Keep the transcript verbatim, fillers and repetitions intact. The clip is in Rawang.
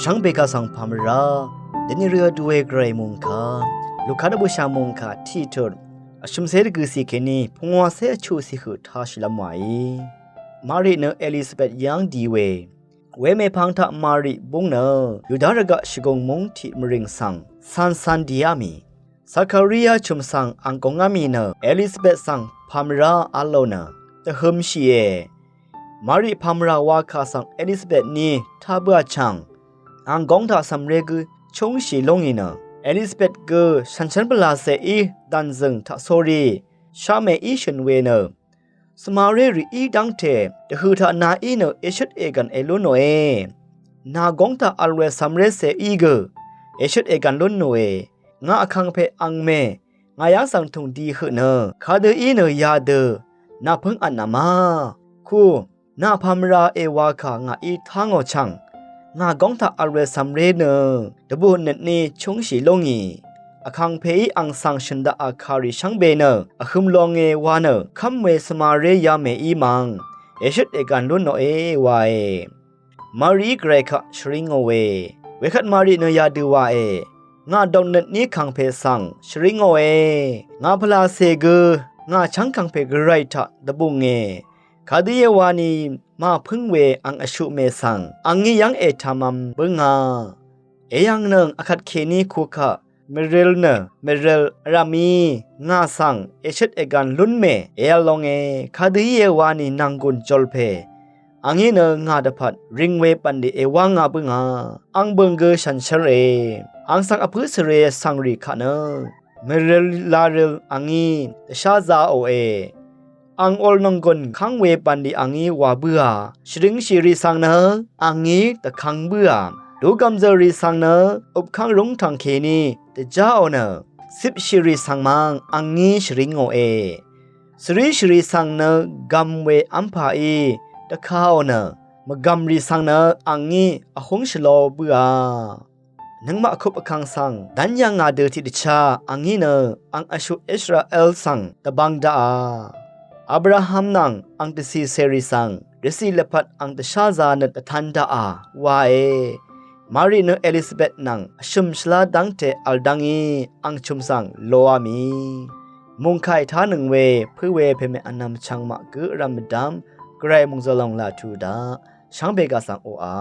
Shvngbe kaq svng pàmvrá deni rø vdu we gvray mungkà, Luka dvbùshà mungkà tiqtut vshø̀mcé dvgø̀cì kèní pungwacé vchuqcì høq tashìlv́m wàí. Mari nø Elisabet yv́ng di we. Wemèpvng taq Mari búng nø Yuda rvgaq shvgùng múng tiq mvrìng svng cancan dìá mì. Zakaria chø̀m svng ang gongá mì nø Elisabet svng pàmvrá v̄l lò nø dvhø̄mshìe. Mari pàmvrà wakà svng Elisabet ní tá bǿà chv̀ng ang góng taq cv̀mré gǿ chúngshì lúngì nø Elisabet gø shànshér pvlàcèí dv̀nzø̀ng taqsórí shámèí shø̀n we nø svmaré rìí dv́ngte dvhø̀ taq nàí nø èshøt ègv̀n èlú nòe. Nà góng taq vl we cv̀mré cèí gø èshøt ègv̀n lún nòe. Ngà vkàngpè angmè ngà yv́ng svng tùng di høq nø kadø í nø yadø nà pǿng vtnv̀má. Ku nà pàmvrà èwakà ngàí tá ngò chv̀ng ngà góng taq vl we cv̀mré nø dvbù nøtní chúngshì lúngì. Vkàngpèí ang svng shø̀n daqà kàrì shvngbe nø vhø̄m longe wa nø kv́m we svmaré yamèí mv̀ng èshøt ègv̀n lún nòe wae. Marií gvray kaq shvrí ngò we. Wekvt Mari nø yadø wae. Ngà dòknøt ní kàngpè svng shvrí ngòe. Ngà pvlàcè gø ngà chv́ng kàngpè gvray taq dvbùnge. Kadø íe wani màpǿng we ang vshuqme svng angí yv́ng ètàmvm bǿngà. Eyv̀ngnøng vkvt kèní kukaq mvril nø mvril vrv̀mí ngà svng èshøt ègv̀n lúnmè èv̄l longe. Kadø íe wani nv̀nggùn jolpè angí nø ngà dvpvt ring we bv̀nlì èwá ngà bǿngà. Ang bø̀ng gø shànshér e. Ang svng vpǿ svre svngrì kaq nø mvril laril angí dvshá zaòe. Ang ol nònggùn káng we bv̀nlì angí wà bǿà. Shvringshìrì svng nø angí dvkvng bǿà. Dugv̀mzø̀rì svng nø upkv́ng rúngtv̀ng kèní dvjáò nø cipshìrì svng mv̀ng angí shvrí ngòe. Svríshìrì svng nø gvm we v́mpàí dvkaò nø mvgv̀mrì svng nø angí vhúng shvlo bǿà. Nøngmaq vkup vkvng svng dv́n yv̀ngà dø tiqdvchá angí nø ang vshuq Israel svng dvbvng daqà. Abraham nvng ang dvcìcèrì svng dvcì lvpat ang dvsházā nøt dvtan daqà wae. Mari nø Elisabet nvng vshø̀m shvlá dv́ngte vl dv́ngí ang chø̀m svng loá mì. Mùngkàì tánøng we pǿ we pèmè vnvm chvngmaq gø vrv̀m mvdv́m gvray mòngzø̀lòng laq tuq daq shvngbe gaq svng oqà.